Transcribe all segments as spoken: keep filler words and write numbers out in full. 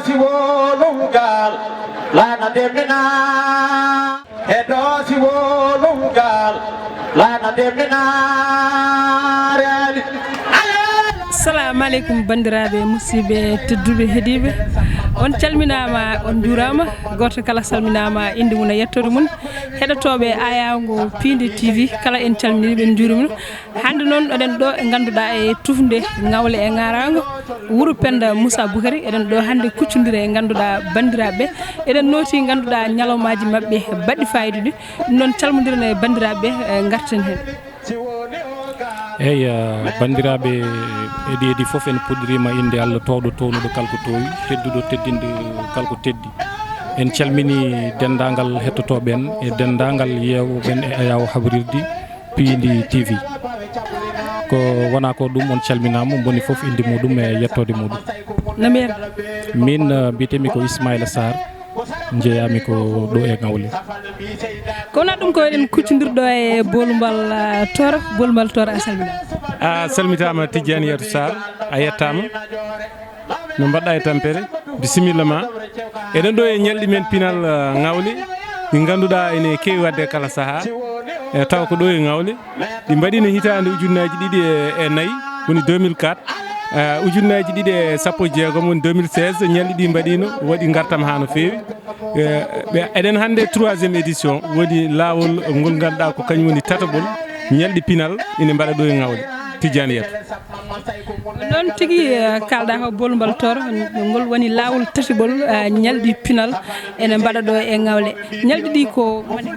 Si wolungal lana demina. Hedo si wolungal lana demina. Reali. Assalamu aleykum, banndiraaɓe, musidɓe tedduɓe, heɗiiɓe. On calminaama, on njuuraama. Gooto kala salminaama, innde mum e yettoode mum. Heɗotooɓe Ayaango Piindi T V, kala en calminii ɓe, en njuuriima. Hannde noon, eɗen ɗo e ngannduɗaa e tufnde Ŋawle e Ŋaaraango, wuro Pennda Moussa Boukary. Eɗen ɗo hannde kuccondire e ngannduɗaa banndiraaɓe ɓe. Eɗen nooti ngannduɗaa ñalawmaaji maɓɓe baɗɗi faayiida ɗi. Ɗum noon, calmondiren e banndiraaɓe ɓe, eh, ngarten heen. Eeyi, eh, banndiraaɓe, heɗiiɓe fof, en puɗɗiriima innde Allah toowɗo townuɗo kala ko toowi, tedduɗo teddinɗo kala ko teddi. En calminii denndaangal hettotooɓe en e denndaangal yeewɓe ɓen e Ayaango Habrirdi Piindi T V. Ko wonaa ko ɗum, on calminaama, moni fof innde muɗum e yettoode muɗum. No mbiyen? Min, eh, mbiyetee-mi ko Ismaila Sarr, njeyaa-mi ko ɗo e Ŋawle. Ko wonaa ɗum, ko eɗen kuccondirɗo e Boolumbal, eh, Tooro. Boolumbal Tooro, a salminaama. A salmitaama, Tijjaaniyatu Sarr, a yettaama. No mbaɗɗa e tampere? Bisimilla ma. Eɗen ɗo e ñalɗi men pinal, eh, Ŋawle, ɗi ngannduɗaa ene keewi waɗde kala sahaa. E tawa ko ɗo e Ŋawle. Ɗi mbaɗiino hitaande ujunnaaji ɗiɗi e, e nayi, woni deux mille quatre. Eh, ujunnaaji ɗiɗi e sappo e jeegom, woni deux mille seize, ñalɗi ɗi mbaɗiino, waɗi ngartam haa no feewi. Eh, ɓe, eɗen hannde troisième édition, woni laawol ngol ngannduɗaa ko kañum woni tataɓol ñalɗi pinal ine mbaɗa ɗo e Ŋawle. Tijjaaniyatu. Noon tigi, eh, kaalɗaa ko Boolumbal Tooro, ngol woni laawol tataɓol, eh, ñalɗi pinal ene mbaɗa ɗo e Ŋawle. Ñalɗi ɗi ko mone?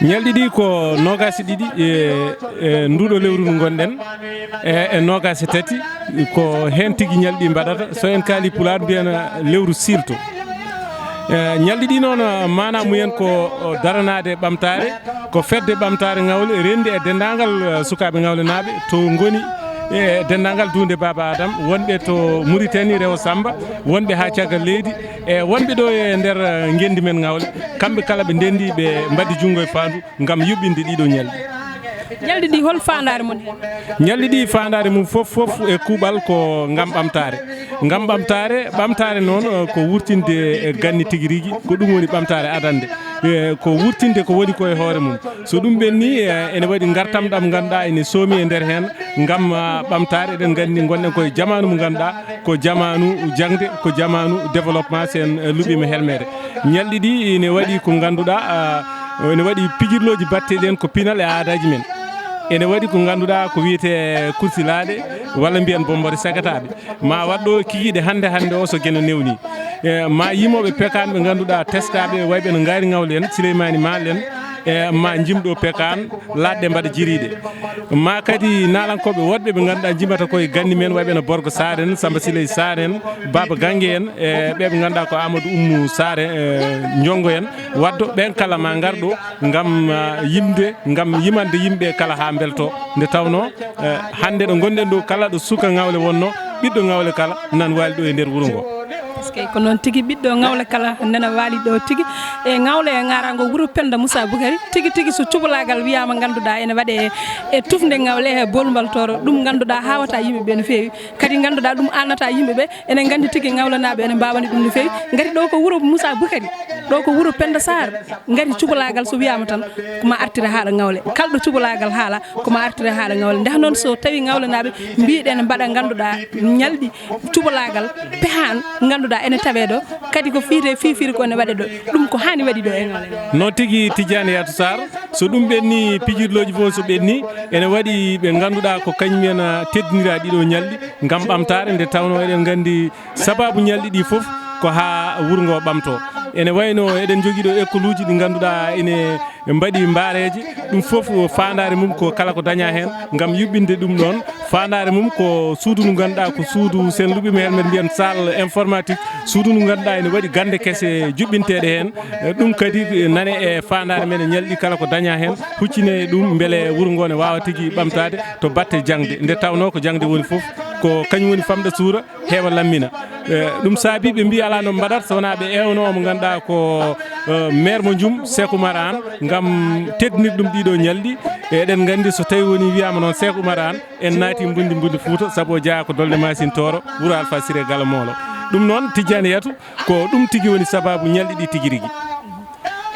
Ñalɗi ɗi ko noogaas e ɗiɗi e, e nduuɗo lewru ndu ngonɗen, e, e noogaas e tati, ko heen tigi ñalɗi mbaɗata. So en kaali Pulaar, mbiyen lewru siirto. E, ñalɗi ɗi noon, maanaa mumen ko daranaade ɓamtaare, ko fedde ɓamtaare Ŋawle, renndi e denndaangal, eh, sukaaɓe ŋawlenaaɓe to ngoni, e denndaangal duunde Baaba Adam, wonɓe to Muritani, Rewo Samba, wonɓe haa caggal leydi, e wonɓe ɗo e nder, eh, ngenndi men Ŋawle. Kamɓe kala ɓe ndenndi, ɓe mbaddi junngo e faandu ngam yuɓɓinde ɗiɗo ñalɗi. Ñalɗi ɗi, hol faandaare mum heen? Ñalɗi ɗi, faandaare mum fof, fof e kuuɓal ko ngam ɓamtaare. Ngam ɓamtaare, ɓamtaare noon, eh, ko wurtinde, eh, ganni tigi rigi, ko ɗum woni ɓamtaare adannde. Eh, ko wurtinde ko woni ko e hoore mum. So ɗum ɓenni, eh, ene waɗi ngartam ɗam ngannduɗaa ene soomi e nder heen, ngam, ah, ɓamtaare. Eɗen nganndi ngonɗen koye jamaanu mo ngannduɗaa ko jamaanu jaŋde, ko jamaanu développement, so en, eh, luɓiima helmeede. Ñalɗi ɗi ene waɗi ko ngannduɗaa, ah, ene waɗi pijirlooji batteɗi heen ko pinal e aadaaji men. Ene waɗi ko ngannduɗaa ko wiyetee kursilaaɗe, walla mbiyen bommbore sagataaɓe. Ma waɗ ɗo kikiiɗe hannde hannde o so geno newni. E, ma yimooɓe pekaan ɓe ngannduɗaa teskaaɓe, wayɓe no Ngaari Ŋawle en, Sileymaani Maal en, e, ma njimɗo pekaan, laaɗɗe mbaɗa jiriiɗe. Ma kadi naalankooɓe woɗɓe ɓe ngannduɗaa njimata koye ganni men, wayɓe no Borgo Saar en, Samba Siley Saar en, Baaba Gannge en, e ɓe ɓe ngannduɗaa ko Amadou Oumou Saar en, e, Njonngo en, Waddo, ɓeen kala ma ngar ɗo ngam, ah, yimde, ngam yimande yimɓe kala haa mbelto. Nde tawnoo, eh, hannde ɗo ngonɗen ɗo, kala ɗo suka Ŋawle wonnoo, ɓiɗɗo Ŋawle kala nan waali ɗo e nder wuro ngo. Eskey, ko noon tigi, ɓiɗɗo Ŋawle kala nana waali ɗo tigi. E Ŋawle e Ŋaaraango, wuro Pennda Moussa Boukary, tigi tigi so cubalaagal wiyaama, ngannduɗaa ene waɗe e tufnde Ŋawle e Boolumbal Tooro, ɗum ngannduɗaa haawataa yimɓe ɓe no feewi. Kadi ngannduɗaa ɗum aannataa yimɓe ɓe, enen nganndi tigi Ŋawlenaaɓe ene mbaawani ɗum no feewi. Ngati ɗo ko wuro Moussa Boukary, ɗo ko wuro Pennda Sarr. Ngati cubalaagal so wiyaama tan, ko ma artire haala Ŋawle. Kala ɗo cubalaagal haala, ko ma artire haala Ŋawle. Nde noon so tawi Ŋawlenaaɓe mbiɗen mbaɗa ngannduɗaa ñalɗi cubalaagal, pehaan ngannduɗaa ene tawee ɗo, kadi ko fiyetee fiifiri ko ene waɗe ɗo. Ɗum ko haani waɗi ɗo e Ŋawle. Noon tigi, Tijjaaniyatu Sarr, so ɗum ɓenni, pijirlooji fof so ɓenni, ene waɗi ɓe ngannduɗaa ko kañum en, ah, teddinira ɗiɗo ñalɗi ngam ɓamtaare, nde tawnoo eɗen nganndi sabaabu ñalɗi ɗi fof ko haa wuro ngo ɓamtoo. Ene wayno eɗen njogii ɗo école uji ɗi ngannduɗaa ene mbaɗi mbaareeje. Ɗum fof faandaare mum ko kala ko dañaa heen ngam yuɓɓinde ɗum ɗoon. Faandaare mum ko suudu ndu ngannduɗaa ko suudu, so en luɓiima heen, mbiyen salle informatique. Suudu ndu ngannduɗaa ene waɗi gannde kese juɓɓinteeɗe heen. Eh, ɗum kadi nane e faandaare men e ñalɗi kala ko dañaa heen, huccine e ɗum mbele wuro ngo ne waawa tigi ɓamtaade to batte jaŋde. Nde tawnoo ko jaŋde woni fof, ko kañum woni famɗa suura, heewa lammina. Eh, ɗum saabii ɓe mbii alaa no mbaɗata so wonaa ɓe eewnoo mo ngannduɗaa ko, eh, maire mo Njum, Seek Umar Aan, ngam teddinirde ɗum ɗiɗo ñalɗi. Eɗen nganndi so tawii woni wiyaama noon Seek Umar Aan, en naati Mbundi, Mbundi Fuuta, sabu o jeyaa ko Dolde Maasin Tooro, wuro Alfa Siree Galo Moolo. Ɗum noon, Tijjaani Yatu, ko ɗum tigi woni sabaabu ñalɗi ɗi tigi rigi.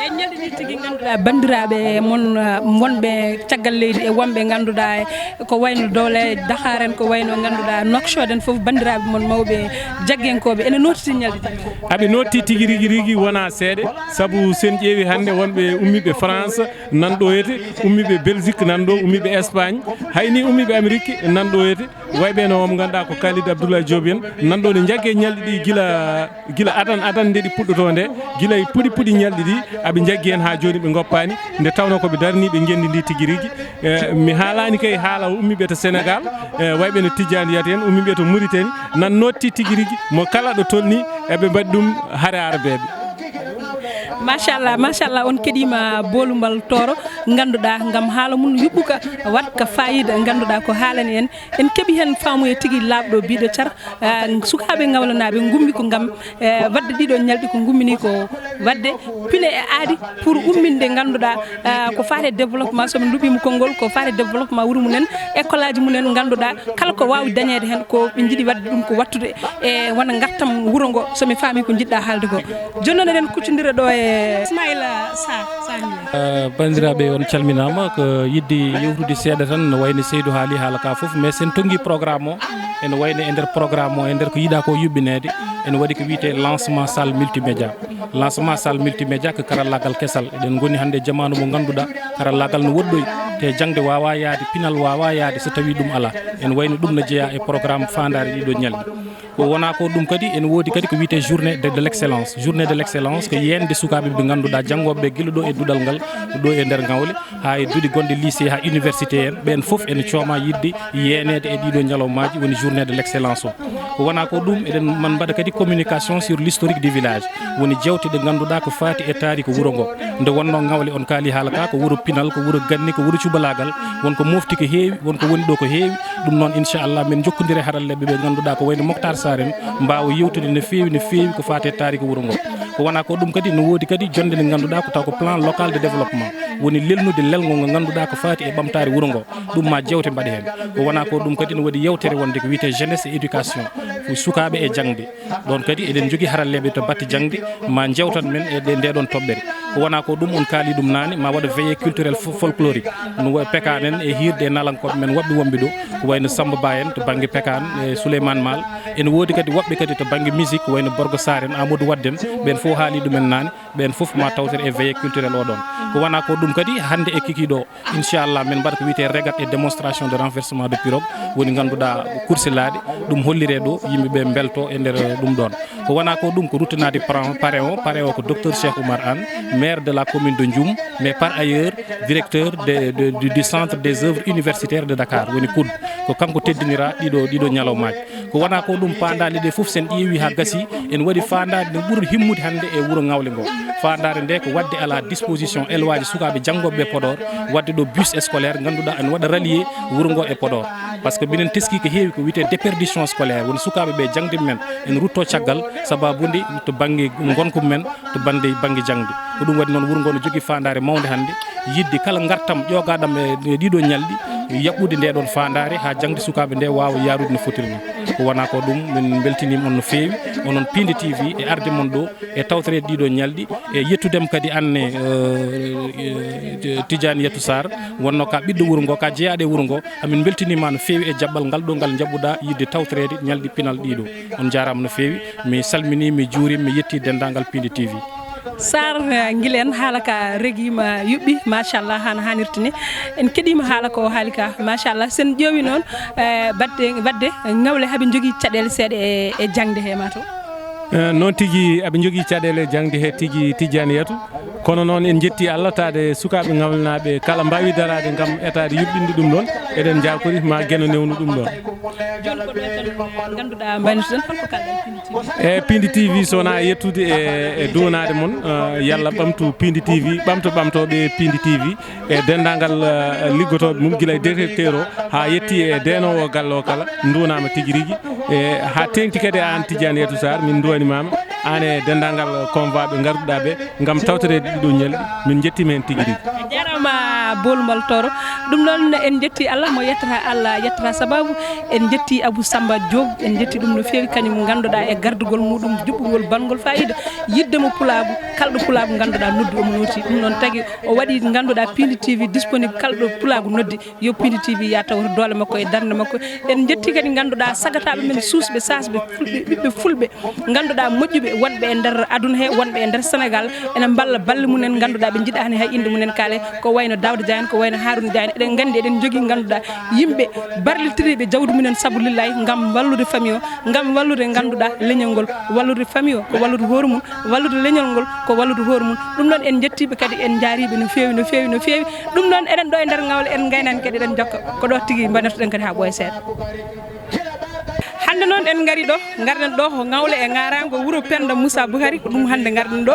E ñalɗi ɗi tigi, ngannduɗaa, banndiraaɓe mon, ah, wonɓe caggal leydi e wonɓe, ngannduɗaa, ko wayno Doole Dakar en, ko wayno, ngannduɗaa, Nouakchott en fof, banndiraaɓe mon mawɓe jaggenkooɓe ene nootiti ñalɗi ɗi. Aɓe nootti tigi rigi rigi, wonaa seeɗa, sabu so en ƴeewi hannde wonɓe ummiiɓe France nan ɗo hete, ummiiɓe Belgique nan ɗo, ummiiɓe Espagne, hay ni ummiiɓe Amérique nan ɗo hete. Wayɓe no mo ngannduɗaa ko Khalid Abdoulaye Diop en nan ɗo ne njagge ñalɗi ɗi gila, gila adan adan nde ɗi puɗɗotoo nde, gila e puɗi puɗi ñalɗi ɗi, aɓe njaggi heen haa jooni ɓe ngoppaani, nde tawnoo ko ɓe darnii ɓe ngenndi ndi tigi rigi. Eh, mi haalaani kay haala ummiiɓe to Sénégal, eh, wayɓe no Tijjaani Yatu en, ummiiɓe to Mauritanie, nan nootti tigi rigi, mo kala ɗo tolni, eɓe mbaɗi ɗum hare arabeeɓe. Machallah, machallah, on keɗiima boolumbal tooro, ngannduɗaa, ngam haala mum yuɓɓuka, waɗka faayiida, ngannduɗaa ko haalani en. En keɓi heen faamuye tigi laaɓɗo biiɗo car, ah, sukaaɓe ŋawlanaaɓe ngummi ko ngam, eh, waɗde ɗiɗo ñalɗi ko ngummini ko waɗde pine e aadi pour umminde, ngannduɗaa, ah, ko faati e développement, so min luɓiima konngol, ko faati e développement wuro mum en, école aji mum en, ngannduɗaa, kala ko waawi dañeede heen ko ɓe njiɗi waɗde ɗum ko wattude e wona ngartam wuro ngo, so mi faami ko njiɗɗa haalde ko. Jooni noon eɗen kuccondira ɗo e Ismaila Sarr, Sarr Ndiaye. Eh, banndiraaɓe, on calminaama. Ko yiɗde yewtude seeɗa tan, no wayno Seydou haali haala ka fof, mais so en tonngi programme o, ene wayno e nder programme o, e nder ko yiɗaa ko yuɓɓineede, ene waɗi ko wiyetee lancement salle multimédia. Lancement salle multimédia ko karallaagal kesal. Eɗen ngoni hannde e jamaanu mo ngannduɗaa karallaagal no woɗɗoyi, te jaŋde waawaa yahde, pinal waawaa yahde so tawii ɗum alaa. Ene wayno ɗum no jeyaa e programme faandaare ɗiɗo ñalɗi. Ko wonaa ko ɗum kadi, ene woodi kadi ko wiyetee journée de, de l'excellence. Journée de l'excellence ko yeñde sukaaɓe ɓe ngannduɗaa, janngoɓe ɓe gila ɗo e duɗal ngal, ɗo e nder Ngawle, haa e duɗe gonɗe lycée, haa université en, ɓeen fof ene cooma yiɗde yeeneede e ɗiɗo ñalawmaaji, woni journée de l'excellence o. Ko wonaa ko ɗum, eɗen man mbaɗa kadi communication sur l'historique du village, woni jeewte ɗe ngannduɗaa ko faati e taariki wuro ngo. Nde wonnoo Ngawle, on kaali haala ka, ko wuro pinal, ko wuro ganni, ko wuro cubalaagal, won ko mofti ko heewi, won ko woni ɗo ko heewi. Ɗum noon, inchallah, min njokkondire haralleeɓe ɓe ngannduɗaa ko wayno Moctar Sarr en, mbaawa yewtude no feewi, no feewi ko faati e taariki wuro ngo. Ko wonaa ko ɗum kadi, no woodi kadi jonnde nde ngannduɗaa ko taw ko plan local de développement, woni lelnude lelngo ngo ngannduɗaa ko faati e ɓamtaare wuro ngo. Ɗum ma jeewte mbaɗe heen. Ko wonaa ko ɗum kadi, no waɗi yewtere wonde ko wiyetee jeunesse et éducation, ko sukaaɓe e jaŋde. Ɗoon kadi eɗen njogii haralleeɓe to batte jaŋde, ma njeewtan men e ɗe, nde ɗoon toɓɓere. Ko wonaa ko ɗum, on kaali ɗum naane, ma waɗa veillée culturelle fo-, folklorique. No wa-, pekaan en e hiirde e naalankooɓe men woɓɓe wonɓe ɗo, ko wayno Samba Ba en to bannge pekaan, e Souleymane Mal. Ene woodi kadi woɓɓe kadi to bannge musique, ko wayno Borgo Sarr en, Amadou Wadde en, ɓeen fof haali ɗumen naane. Ɓeen fof ma tawtor e veillée culturelle o ɗoon. Ko wonaa ko ɗum kadi, hannde e kikiiɗo o, inchallah, min mbaɗa ko wiyetee regat et démonstration de renversement de pirogue, woni ngannduɗaa course laaɗe, ɗum holliree ɗo, yimɓe ɓe mbelto e nder ɗum ɗoon. Ko wonaa ko ɗum, ko ruttanaade parrain, parrain o, parrain o ko docteur Cheikh Oumar Anne, maire de la commune de Ndioum, mais par ailleurs directeur de, de, du, du centre des œuvres universitaires de Dakar, woni COUD. Ko kanko teddiniraa ɗiɗo, ɗiɗo ñalawmaaji. Ko wonaa ko ɗum, paandaale ɗe fof, sen ƴeewi haa gasi, en waɗi faandaare nde ɓuri himmude hannde e wuro Ngawle ngo. Faandaare nde ko waɗde à la disposition elwaaji sukaaɓe janngooɓe ɓe Podor, waɗde ɗo bus scolaire, ngannduɗaa ene waɗa rallier wuro ngo e Podor. Par ce que minen teski ko heewi ko wiyetee déperdition scolaire, woni sukaaɓe ɓe jaŋde men, en rutto caggal, sababu nde to bannge ngonka men, to bannde, bannge jaŋde. Ko ɗum waɗi noon, wuro ngo no jogii faandaare mawnde hannde, yiɗde kala ngartam ƴoogaaɗam e, e ɗiɗo ñalɗi, yaɓɓude nde ɗoon faandaare haa jaŋde sukaaɓe nde waawa yaarude no fotiri ni. Ko wonaa ko ɗum, min mbeltiniima on no feewi, onon Piindi T V, e arde mon ɗo, e tawtoreede ɗiɗo ñalɗi, e yettudem kadi aan ne, eh, eh, Tidiane Yatou Sarr, wonno ka ɓiɗɗo wuro ngo, ka jeyaaɗo e wuro ngo. Amin mbeltiniima no feewi e jaɓɓal ngal ɗo ngal njaɓɓuɗaa yiɗde tawtoreede ñalɗi pinal ɗiɗo. On njaaraama no feewi, mi salminii, mi juuriima, mi yettii denndaangal Piindi T V. Sarr, eh, ngilen haala ka regiima, yuɓɓi, machallah, hano haanirta ni. En keɗiima haala ko haali ka, machallah. Sen ƴeewi noon, eh, baɗde, waɗde Ngawle haɓe njogii caɗeele seeɗa e, e jaŋde he, ma to? Eh, noon tigi, aɓe njogii caɗeele jaŋde he tigi, Tijjaani Yatu. Kono noon, en njettii Allah, taade sukaaɓe ŋawlenaaɓe kala mbaawi daraade ngam etaade yuɓɓinde ɗum ɗoon. Eɗen njaakori ma Geno newnu ɗum ɗoon. Jooni ko ɗo tan ngannduɗaa mbaynotoɗen, holko kaalɗaa e Piindi T V? E Piindi T V, so wonaa yettude e, e duwanaade mon, eh, yalla ɓamtu Piindi T V, ɓamto ɓamtooɓe Piindi T V, e denndaangal, eh, liggotooɓe mum, gila e directeur o haa yetti e deenoowo galle o kala, nduwanaama tigi rigi. E haa teeŋti kadi aan Tijjaani Yatou Sarr, min nduwanimaama. Aan e denndaangal convoi ɓe ngarduɗaa ɓe ngam tawtoreede ɗiɗo ñalɗi, min njettiima heen tigi rigi. A jaaraama, Bool Mbaltooro. Ɗum noon, en njetti Allah, mo yettata Allah yettata sababu. En njetti Abou Samba Diop, en njetti ɗum no feewi, kañum ngannduɗaa e gardugol muɗum, juɓɓungol, balngol faayiida, yiɗde mo pulaagu, kala ɗo pulaagu ngannduɗaa noddi omo nooti. Ɗum noon tagi o waɗi ngannduɗaa Piindi T V disponible kala ɗo pulaagu noddi. Yo Piindi T V ya taw doole makko e darnde makko. En njetti kadi ngannduɗaa sagataaɓe men suusɓe, saasɓe, fulɓe, ɓiɓɓe fulɓe, ngannduɗaa moƴƴuɓe, wonɓe e nder aduna he, wonɓe e nder Sénégal, ene mballa balle mumen, ngannduɗaa ɓe njiɗaani hay innde mumen kaale, ko wayno Daouda Diagne, ko wayno Harouna Diagne. Eɗen nganndi eɗen njogii ngannduɗaa yimɓe barlitiriiɓe jawdi mumen sabu lillahi ngam wallude famille o, ngam wallude ngannduɗaa leñol ngol, wallude famille o ko wallude hoore mum, wallude leñol ngol ko wallude hoore mum. Ɗum noon en njettiiɓe kadi, en njaariiɓe no feewi, no feewi, no feewi. Ɗum noon eɗen ɗo e nder Ngawle, en ngaynaani kadi, eɗen jokka ko ɗo tigi mbaɗirtoɗen kadi haa ɓooya seeɗa. Hannde noon en ngari ɗo, ngarɗen ɗo ko Ngawle e Ŋaaraango, wuro Penda Moussa Bouhari, ko ɗum hannde ngarɗen ɗo.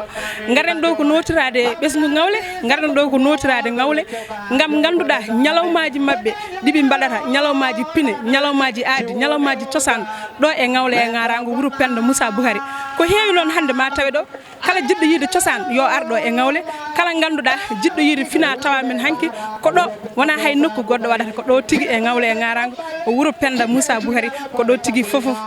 Ngarɗen ɗo ko nootiraade ɓesngu Ngawle, ngarɗen ɗo ko nootiraade Ngawle, ngam ngannduɗaa ñalawmaaji maɓɓe ɗi ɓe mbaɗata, ñalawmaaji pine, ñalawmaaji aadi, ñalawmaaji cosaan, ɗo e Ngawle e Ŋaaraango, wuro Penda Moussa Bouhari. Ko heewi noon hannde ma tawe ɗo, kala jiɗɗo yiide cosaan yo ar ɗo e Ngawle, kala ngannduɗaa jiɗɗo yiide fina tawa men hanki ko ɗo, wonaa hay nokku goɗɗo waɗata, ko ɗo tigi e Ngawle e Ŋaaraango, o wuro Penda Moussa Bouhari, ko ɗo tigi fof fof.